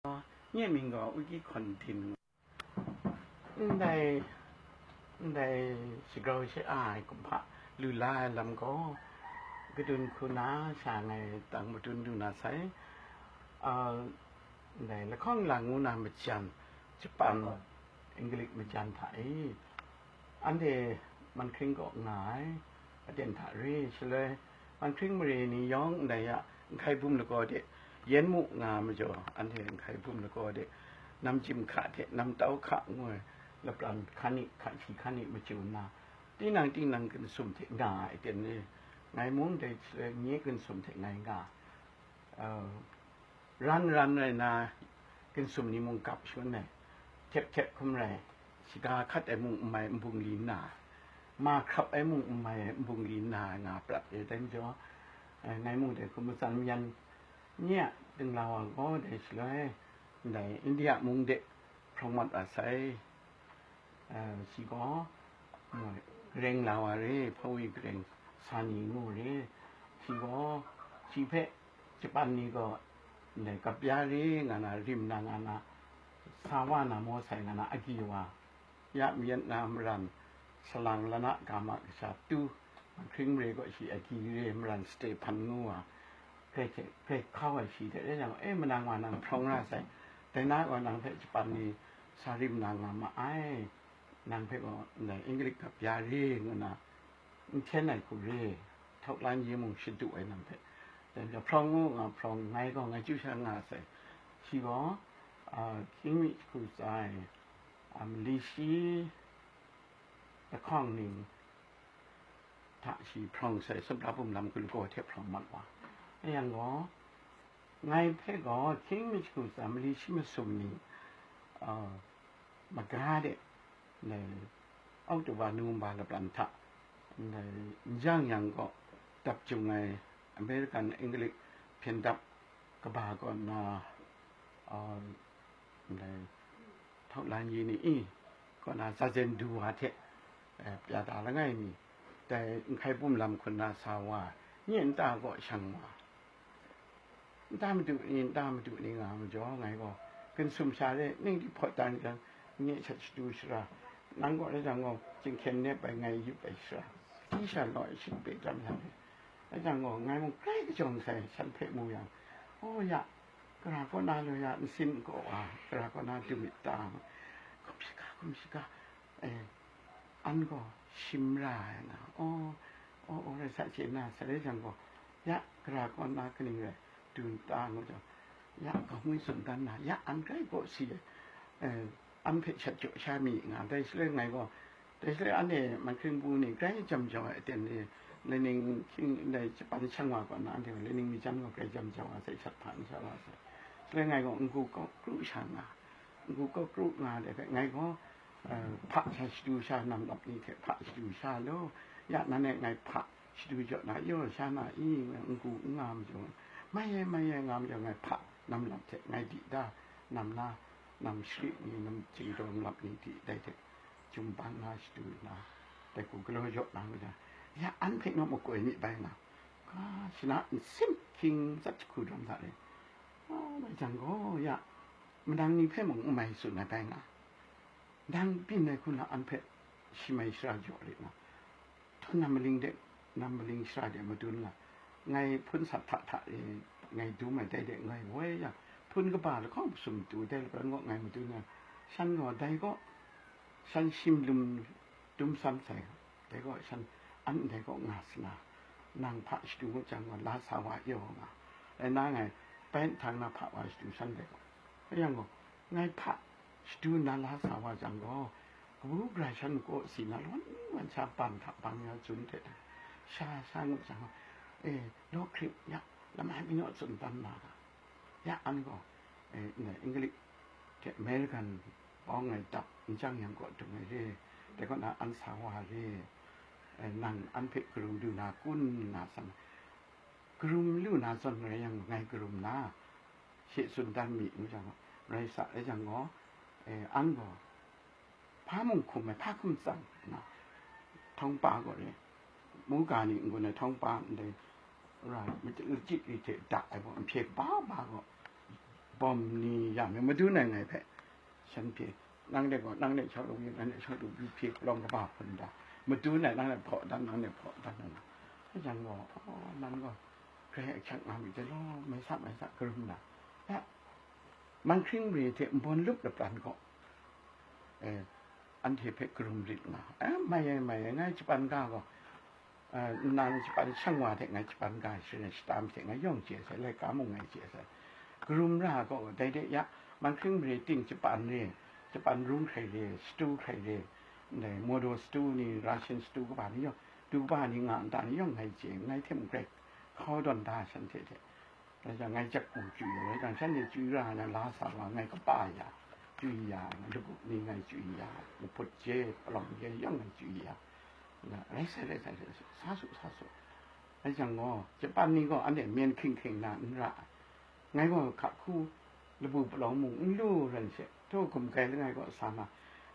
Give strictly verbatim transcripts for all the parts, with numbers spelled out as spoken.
Nye mying gaw Uki Hkawn Din. Ndai, ndai shagrau sha-a ai kumhpa lu la ai lam gaw, kadun hku na sha ngai tang madun lu na sai, a, ndai lahkawng lang ngu na majan, Japan, English majan hta e, anhte Manhkring kaw nga ai, aten hta re, shaloi Manhkring mare ni yawng ndai a Nhkai Bum lagaw de yen mu nga majaw, anhte Nhkai Bum lagaw de namjim hka hte namtau hka ngu ai lapran hkan ni, hkan shi hkan ni machyu nna, tinang tinang gansum hte nga ai aten re, ngai mung dai shaloi nye gansum hte ngai nga, a, ran ran rai na, gansum ni mung kap shangun ai, htep htep hkum rai, shaga hkat ai mung n mai nbung li nna, ma hkrap ai mung n mai nbung li nna nga prat e, dai majaw, eh, ngai mung dai hku matsan mayan nye a dinglau wa gaw dai shaloi, ndai India mung de hprawng mat wa sai. Eh, shi gaw, mm, gareng la wa re, hpawi gareng sa ni ngu re, shi gaw, shi hpe Japan ni gaw ndai gap ya re nga na, rim na nga na, sa wa na maw sai nga na, agyi wa, ya mayat na maran, salang lana ga ma kasha tu, Manhkring mare gaw shi agyi re, maran Stephen ngu wa, grai hte, grai hkau ai shi hte rai jang, e, manang wa nang hprawng ra sai, dai na gaw nang hpe Japan ni sa rim na nga ma ai, nang hpe gaw ndai English gap ya re ngu na, n hten ai hku re, Thok Lan Yi mung shadu ai nang hpe, dai hprawng ngu nga hprawng, ngai gaw ngai chyu sha nga sai, shi gaw, a, hkying mi jahku tsa ai, a, mali shi lahkawng ning hta shi hprawng sai, Sumla Bum lam gaw lagaw hte hprawng mat wa. Rai yang gaw, ngai hpe gaw hkying mi jahku tsa mali shi masum ni, a, maga de, ndai October, November lapran hta, ndai n jang yang gaw dap jung ai American English hpyen dap kaba kaw na, a, ndai Thok Lan Yi ni i, kaw na zazen du wa hte, eh, pya da langai mi, dai Nhkai Bum lam hku na sa wa, nye nta kaw shang wa, nta madu ni, nta madu ni nga majaw, ngai gaw gansum sha re, ning di hpawt dan jang, nye shat shadu shara, nang kaw rai jang gaw, jinghkyen nep ai ngai yup ai shara, di sha law ai shingpe tam yang e, rai jang gaw, ngai mung grai kajawng sai, shan hpe mu yang, o ya, Gara kaw na lu ya, nsin n kaw wa, gara kaw na du myit ta? Hkum shaga, hkum shaga, eh, an gaw shim ra ai na, aw, aw, aw, rai sa chye na, sa rai jang gaw, ya, gara kaw na kaning rai, du n ta ngu jang, ya, kahngwi tsun dan na, ya, an grai kaw si ai, eh, an hpe shat jaw sha mi nga, dai shaloi ngai gaw, dai shaloi anhte Manhkring bu ni grai jam jau ai aten ni, laining hkying, ndai Japan shang wa kaw na, anhte laining mi jan gaw grai jam jau wa sai, shat hpa n sha wa sai. Shaloi ngai gaw n-gu kau kru sha nga, n-gu kau kru nga de hpe, ngai gaw, eh, hpa sha shadu sha, nam lap ni hte hpa shadu sha law, ya nan e ngai hpa shadu jaw na, yaw sha na i, ngu n nga majaw, mai e, mai e nga majaw, ngai hpa nam lap hte ngai di da, nam na, nam shari ni, nam chingdaw nam lap ni di, dai hte jum ban na shadu na, dai hku galaw jaw na majaw, ya an hpe naw makoi myit bai nga, ga shana nsin hkying zat jahku daram hta re, a, bai jang gaw, ya, manang ni hpe mung n mai tsun ai bai nga, ndang byin ai hku na an hpe shi mai shara jaw rit na, htawn nam maling de, nam maling shara de madun nga, ngai hpun sat hta hta e, ngai dum ai dai de ngai woi yang, hpun kaba lahkawng masum matu dai lapran kaw ngai madun nga, shan gaw dai kaw, shan shim lum dum sam sai, dai kaw shan an ndai kaw nga sa na, nang hpa shadu ngut jang gaw, la sa wa yaw nga, rai na ngai bai nhtang na hpa wa shadu shan dai kaw, rai yang gaw, ngai hpa shadu nna la sa wa jang gaw, kabu gara shan kaw si na lawan wan sha ban hta ban ya tsun hte, sha sha ngut jang gaw, e, law hkrit ya, lamai mi naw tsun dan na ga, ya an gaw, e, ndai English hte American bawng ai dap n jang yang kaw dung ai re, dai kaw na an sa wa re, e, nang an hpe karum du na kun nga san, karum lu na zawn rai yang ngai karum na, she tsun dan mi ngu jang gaw, rai sa rai jang gaw, e, an gaw, hpa mung hkum ai, hpa hkum tsang na, htawng pa gaw re, mu ga ni n-gun ai htawng pa ndai, ra, lachyit ri hte da ai gaw, nhpye kaba ba gaw, bawm ni ya me, madun ai ngai hpe, shan hpyi, nang de gaw, nang de shak lu yu, nang de shak lu yu hpyi, palawng kaba hpun da, madun ai nang de hpaw dan, nang de hpaw dan ai na. Hkrai jang gaw, oh, nan gaw, grai ahkyak nga myit dai law, mai sa, mai sa, karum na. Ya, Manghkring mare hte Nbawn Lup lapran gaw, eh, anhte hpe karum rit nga. Eh, mai ai, mai ai, ngai Japan ga gaw, eh, nnan Japan shang wa hte ngai Japan ga sharen shata mi hte ngai yawng chye sai, laika mung ngai chye sai. Karum ra gaw, dai de ya, Manghkring mare ting Japan re, Japan rung hkrai re, Stu hkrai re, ndai Modo Stu ni, Russian Stu kaba ni yawng, du kaba ni nga nta ni yawng ngai chye, ngai hte mung grai hkau dawn da shanhte hte. Dai jang ngai jak hku chyu ya, dai jang shanhte chyu ra na la sa wa, ngai kapa ya, chyu ya, lagu ni ngai chyu ya, lahput je, palawng je, yang ngai chyu ya. Nga, rai sai, rai sai, rai sai, sa su, sa su. Dai jang gaw, Japan ni gaw anhte myen hking hking na n ra ai. Ngai gaw hka hku labu palawng mung n lu ran she, htaw hkum kai langai kaw sa ma,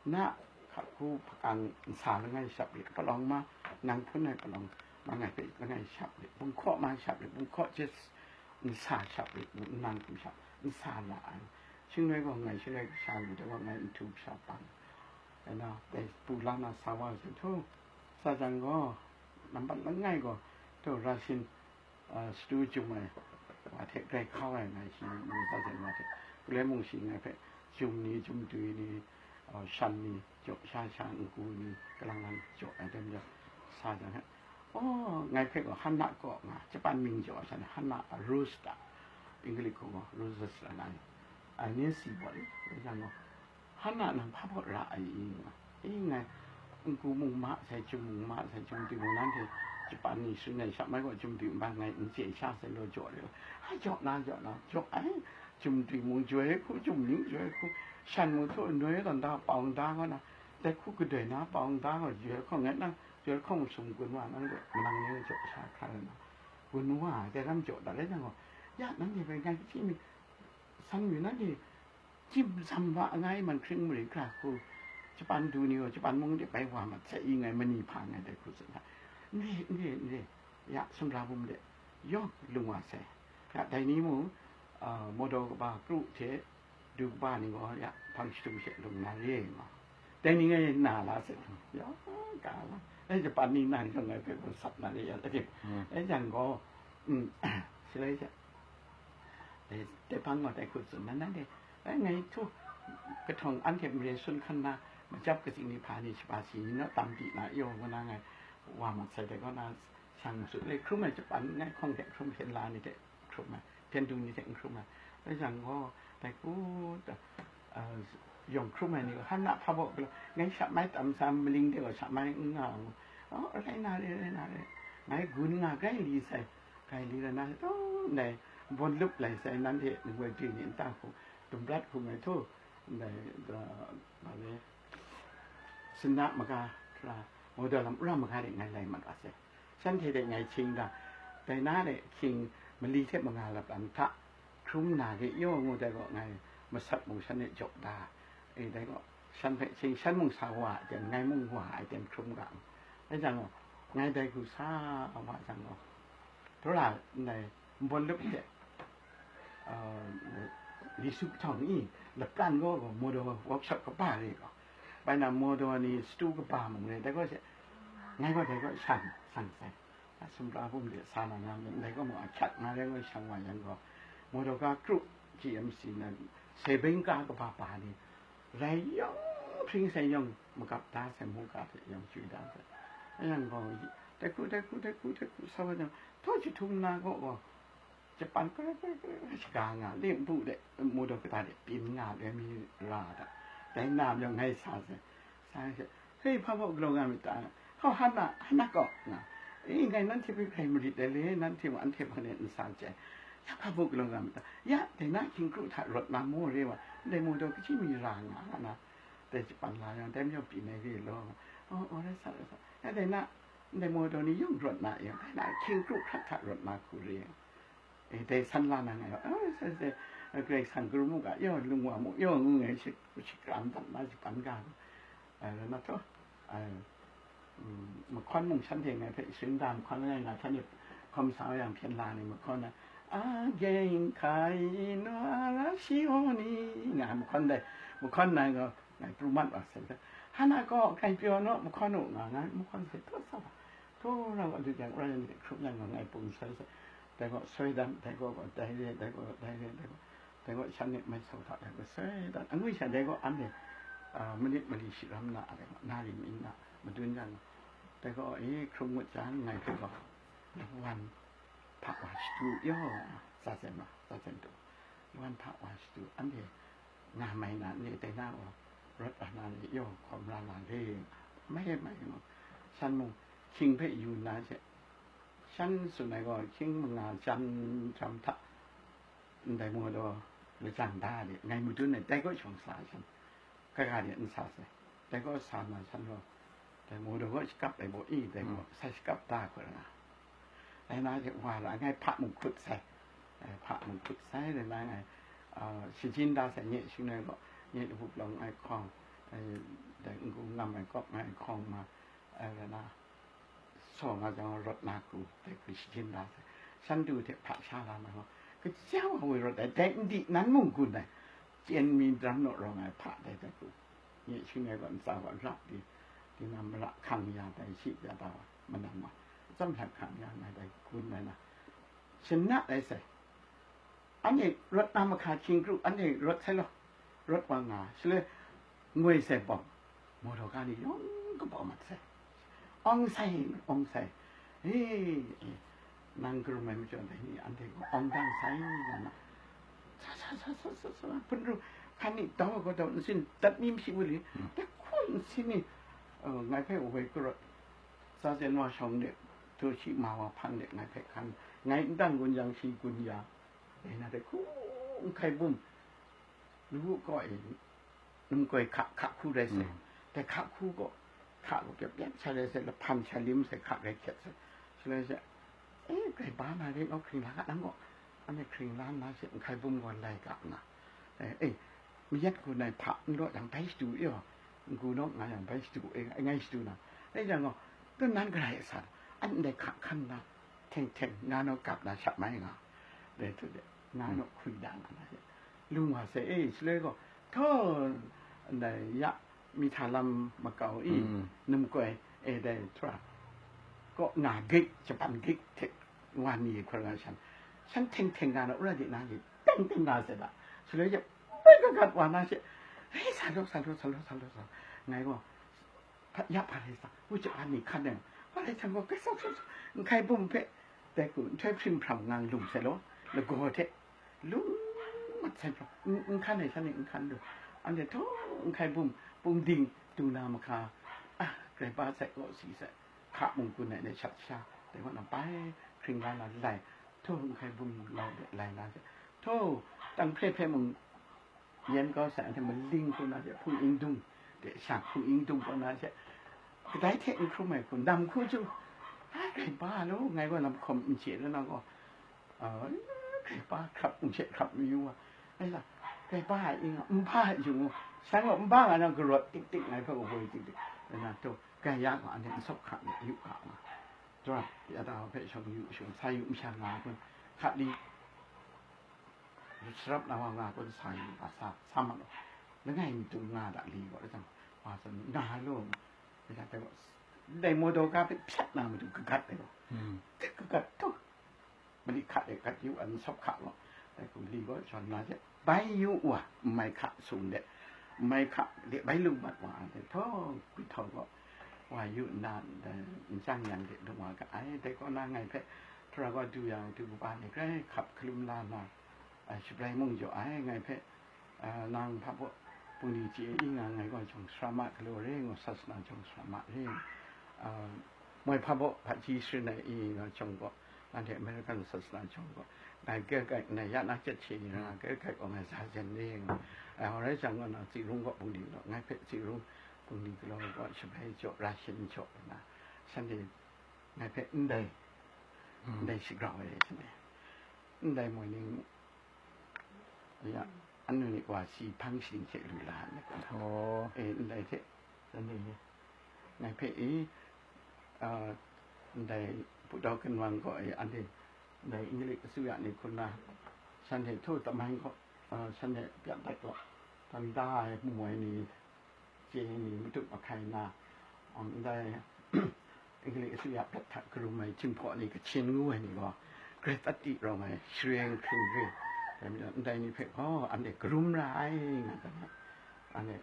na hka hku hpakang n sa langai shap rit, palawng ma, nang hpun ai palawng ma ngai hpe langai shap rit, bunghkaw ma shap rit, bunghkaw je n sa shap rit, nang hkum shap n sa la ai. Shingloi gaw ngai shingloi kasha lu de gaw ngai nhtu kasha pang, ana dai pu la na sa wa se htaw, sa jang gaw, nambat langai gaw, htaw ra shin, a, Stu Jum ai wa hte grai hkau ai ngai shi mu za zen wa hte, Hpulai mung shi ngai hpe jum ni, jum dwi ni, a, shan ni, jaw sha sha n-gu ni, kalang lang jaw ai dem jaw sa jang hte, oh, ngai hpe gaw Hana kaw nga, Japan mying jaw ai sha ni Hana, a, Rose da, English hku gaw Roses la na ni, a, Nancy Ball, rai jang gaw, Hana nang hpa baw ra ai i nga. I ngai, n-gu mung ma sai, jum mung ma sai, jum dwi mung nanhte Japan ni tsun ai sha mai gaw jum dwi nban ngai n chye sha sai law jaw re. A jaw na, jaw na, jaw ai, jum dwi mung jaw ai hku, jum ning jaw ai hku, shan mung htaw noi tawn da, pawng da nga na, dai hku kadoi na, pawng da nga jaw ai hku, ngai nang jaw ai hku, sum gun wa nang gaw, manang ni jaw sha hkra na, gun wa ai, dai lam jaw dat rai jang gaw, ya, nanhte bai ngai kaji mi, san mi nanhte, Jim zam wa ngai, Manghkring mare hkra hku, Japan du ni gaw, Japan mung de bai wa mat sai, i ngai mani hpa ngai dai hku tsun ai. N re, n re, n re, ya, sumra bum de, yawng lung wa sai. Ya, dai ni mung, a, Modo kaba kru hte du kaba ni gaw, ya, hpang shadu she lung na re nga. Dai ni ngai na la sai, ya, ka la. Dai Japan ni na ni gaw ngai hpe gaw sat na re, ya, dai. Mm. Dai jang gaw, mm, shaloi she, dai, dai hpang gaw dai hku tsun na, na de, Ai, ngai htu, kahtawng anhte mare sun hkan na, majap katsing ni hpa ni, shaba si ni naw tam di na, yo, ngu na ngai wa mat sai, dai kaw na, shang su le hkrum ai, Japan ngai hkawng hte hkrum, hpyen la ni hte hkrum ai, hpyen du ni hte n hkrum ai. Dai jang gaw, dai hku, a, yawng hkrum ai ni gaw, Hana hpa baw galaw, ngai sha mai tam sa, maling de gaw sha mai n nga ngu. Oh, rai na re, rai na re. Ngai gun nga grai li sai, grai li rai na, oh, ndai, Nbawn Lup lai sai, nanhte ningwai du ni nta hku, Dum brat hku ngai htu, ndai, da, ma le, Sina maga hkra, Modo lam Ura maga de ngai lai mat wa sai. Shanhte de ngai hkying da, dai na de hkying mali hte manga lapran hta, hkrum na re yaw ngu dai gaw ngai masat mung shan de jaw da. E, dai gaw shan hpe hkying shan mung sa wa ai ten, ngai mung wa ai ten hkrum ga. Dai jang gaw, ngai dai hku sa wa jang gaw, Dora ndai Nbawn Lup hte, a, Li Suk Htawng i lapran gaw, gaw Modo workshop kaba re gaw, bai na Modo ni stu kaba mung re, dai gaw she, ngai gaw dai gaw shan, san sai. A sumra bum de sa na nga myit, ndai gaw mung ahkyak nga rai gaw shang wa yang gaw, Modo ga kru G M C na, Sebeng ga kaba ba ni, rai yawng hpring sai yawng magap da sai, mungga hte yawng chywi da sai. Yang gaw, dai hku, dai hku, dai hku, dai hku sa wa jang, htaw jahtum na gaw gaw, Japan kare kare kare shaga nga, lembu de, Modo kata de, byin nga, loi mi ra da. Dai na majaw ngai sa sai, sa sai, hei, hpa baw galaw nga myit ta? Hkaw, Hana, Hana kaw nga. E, ngai nanhte hpe hkrai marit ai le, nanhte mung anhte hpang de n sa jai. Ya, hpa baw galaw nga myit ta? Ya, dai na hkying kru hta rawt na maw re wa, ndai Modo kaji mi ra nga, nga na, dai Japan la yang, dai majaw byin ai re law. Oh, oh, rai sa, rai sa. Ya, dai na, ndai Modo ni yawng rawt na yang, dai na hkying kru hkrat hta rawt na hku re. E, dai san la na nga yaw, a, se, se, Karai Kasang karum u ga, yaw, lung wa mu, yaw, ngu ngai shi, shakram dat na, Japan ga, a, na htaw, a, mm, mahkawn mung shanhte ngai hpe sharin da mahkawn langai nga htan e, hkawm sa yang hpyen la ni mahkawn na, Again, kaino ara shioni. Nga mahkawn dai, mahkawn nai gaw, ngai pru mat wa sai. Hana gaw, ngai pyaw naw, mahkawn u nga, ngai mahkawn sai, tawt sa wa. Tawt ra wa, du jang, rai ni, hkrup yang, ngai pung sai sai. Dai gaw, soi dan, dai gaw, dai re, dai gaw, dai re, dai gaw, dai gaw, shan ni mai sau ta, dai gaw, soi dan. Angwi sha, dai gaw, anhte, ah, manit mali shi ram na, dai gaw, na rim in na, madun yang, dai gaw, eh, hkrum ngut jang, ngai hpe gaw, lawan, hpa wa shadu yaw, tsa zen ma, tsa zen du. Wan hpa wa shadu, anhte nga mai na, anhte dai na gaw, rawt wa na ni yaw, hkawm ra na re, mai mai mu. Shan mung, hkying hpe yu nna she, shan tsun ai gaw, hkying manga jam jam hta, ndai mung gaw, lajang da de, ngai madun ai, dai gaw shawng sa shan. Kaga de n sa sai. Dai gaw sa na san gaw, dai mung daw gaw shakap ai baw i, dai gaw Mm. sai shakap da hkut nga. Dai na de wa la, ngai hpa mung hkut sai. Dai hpa mung hkut sai, dai na ngai, ah, shajin da sai, nye shing ai gaw, nye labup long ai hkawng, eh, dai n-gu ngam ai kawp ngai hkawng ma, eh, dai na, saw nga jang rawt na hku, dai hku shajin da sai. Shan du hte hpa sha la na gaw, kaja wa woi rawt ai, dai n di nan mung gun ai, chyen mi dram naw rawng ai hpa dai dai hku. Nye shing ai gaw ntsa gaw lap di, di na mara hkang ya dai shi ya da wa, manang wa, tsam hkrat hkang ya nga dai gun ai na, shanat ai sai. Anhte rawt na mahka hkying kru, anhte rawt sai law, rawt wa nga, shaloi ngoi sai bawm, mawdaw ga ni yawng kabaw mat sai. Awng sai, awng sai. He, nang karum ai majaw dai ni, anhte gaw awng dang sai, nga na. Sa, sa, sa, sa, sa, sa, hpun ru, hkan ni dau gaw dau, nsin dat mi mashi u li, Mm. dai hku nsin ni, eh, ngai hpe woi karawt, sa zen wa shawng de, htu shi ma wa hpang de, ngai hpe hkan, ngai n dang gun yang shi gun ya, dai na dai hku n hkai bum, lu kaw e, num koi hka, hka hku rai sai. Mm. Dai hka hku gaw, hka gaw pyap pyap sha rai sai, lahpan sha lim sai, hka rai hkyet sai. Shaloi sai, e, grai ba na ring, o, hkring la ga nang gaw. Anhte hkring la nna she, n hkai bum gaw lai ga nna. E, e, mayat gun ai hpa n law yang bai shadu e, o, n-gu nawk nga yang bai shadu e, ngai shadu na. Dai jang gaw, dan nan garai a sa, an ndai hka hkan na, hteng hteng, nga naw gap na shat mai nga. Dai htu de, nga naw hkwi da nga na she. Lung wa sai e, shaloi gaw, htaw, ndai ya, mihta lam makau i, Mm. num koi e dai htura, kaw nga gik, shapan gik hte wa ni hkoi nga shan, shan hteng hteng nga na, wora de na ni, teng teng nga sai da. Shaloi je, bai kagat wa na she, hei, sa law, sa law, sa law, sa law, sa law. Ngai gaw, hpa, ya hpa rai sa, wu chye hpa ni hkan ai, hpa rai htan gaw, kai sa, sa, sa, n hkai bum hpe, dai hku, nhtoi hpring hpram nga lum sai law, lagaw hte, lung mat sai hpram, n, n hkan ai shan ni n hkan lu, anhte htaw n hkai bum, pung ding, du na mahka, a, grai ba sai, kaw si sai, hka mung gun ai, dai shat sha, dai kaw na bai, hkring la na lai, htaw n hkai bum lau de lai na hte, htaw, tang hpre hpe mung, yen kau sai, anhte maling hku na hte, hpung ing dung de shang, hpung ing dung kaw na hte, kadai hte n hkrum ai hku, nam hku chyu, a, grai ba law, ngai gaw lam hkawm n chye lu na gaw, a, grai ba hkrap n chye hkrap mayu wa, ai la, grai ba ai ing a, n ba ai yung u, shan gaw n ba nga na garawt tik tik ngai hpe woi tik tik, na taw, grai ya gaw, anhte n sawp hkra yu ga nga, dra, ya da hpe shawng yu, shawng sa yu, masha nga kun, hkat li, sarap na wa nga kun sa yu ga, sa, sa ma law, langai matu nga da li gaw, rai jang, wa sa nga lu, rai jang, dai gaw, dai mawdaw ga hpe hpyat na matu kagat ai gaw, Mm. kagat tu, mali hkat e gat yu, an sawp hka gaw, dai hku li gaw, shawn na hte, bai yu wa, n mai hka sung de, n mai hka de bai lu mat wa, dai htaw, gwi htaw gaw, wa yu nna, dai n chyang yang de lung wa ga ai, dai kaw na ngai hpe, hkra gaw du yang, du kaba ni grai hkap hkalum la na, a, shabrai mung jaw ai, ngai hpe, a, nang hpa baw, bungli chye i nga, ngai gaw jawng sara ma galaw re ngu, sasana jawng sara ma re, a, moi hpa baw, hpaji sharin ai i nga jawng gaw, nanhte American sasana jawng gaw, ngai gel gai nna ya na chyet hte ni nga, gel gai gaw ngai za zen re ngu, a, hawrai jang gaw na Tsi Rung gaw bungli galaw, ngai hpe Tsi Rung bungli galaw gaw shabrai jaw, ra shin jaw nna, shanhte ngai hpe ndai, Mm. ndai shagrau ai shanhte, ndai moi ning, ya, anu ni wa si hpang shaning hte lu la ai, ngai gaw. Oh. E, ndai hte, shanhte, ngai hpe e, a, ndai Pudau Ginwang gaw e, anhte Dai English asuya ni hkun na, shanhte htaw tamang gaw, uh, shanhte pyat dat gaw, tang da ai mu ai ni, chye ai ni, matut mahkai na, um, ndai English asuya prat hta karum ai Jinghpaw ni, Kachin ngu ai ni gaw, Great Ati rawng ai, Shireng hkring re, dai majaw ndai ni hpe gaw, anhte karum ra ai, nga dan ai. Anhte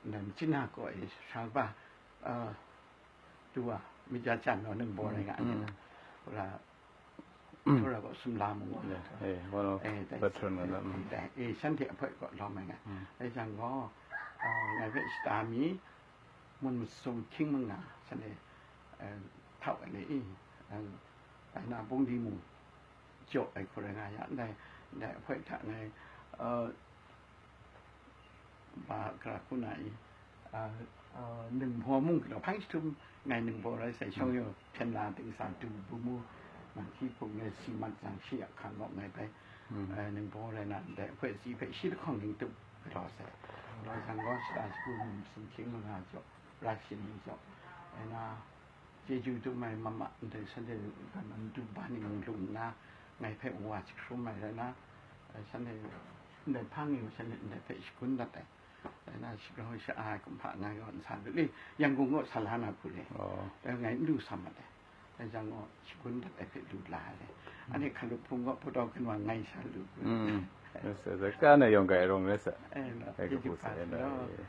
ndai Machyin na kaw e, sha kaba, uh, tu wa, Mijajan naw ningbaw rai nga ai ni, mm, la, Tura gaw sumla mung gaw, eh, one of eh, dai, patron nga lam. Eh, dai, eh, shanhte ahpoi gaw lawm ai nga. Mm. Dai jang gaw, ah, ngai hpe shata mi, mun masum hkying manga, shanhte, eh, htau ai le i, eh, ai na bungli mung jaw ai hku rai nga ya, ndai, ndai ahpoi hta ngai, eh, ba hkra hku na i, ah, ah, ningbaw mung galaw hpang jahtum ngai ningbaw rai sai, shawng yaw hpyen la ting sa du bu mu, nang hti hpung ngai si mat jang, shi a hkang gaw ngai bai, mm, eh, ningbaw rai na ndai ahpoi si hpe shi lahkawng ning tup galaw sai. Galaw jang gaw, shata shagu mung sumhkying manga jaw, ra shin ni jaw, ai na, chyeju dum ai mama ndai shanhte kan ndu ba ni mung lung nna, ngai hpe wa jahkrum ai rai na, eh, shanhte ndai hpang e shanhte ndai hpe shagun dat ai. Dai na, shagrau sha-, a, kumhpa ngai gaw n sa lu le, Yangon gaw sa la na hku le. Oh. Dai ngai n lu sa mat ai. Dai jang gaw, shagun dat ai hpe lu la ai le. Anhte hkalup hpung gaw, Pawtau hkun wa ngai sa lu hku le. Mm. Yes, yes, yes. Ka na yawng gai rong le sa. Eh, la, ai kabu sa, eh, la, eh.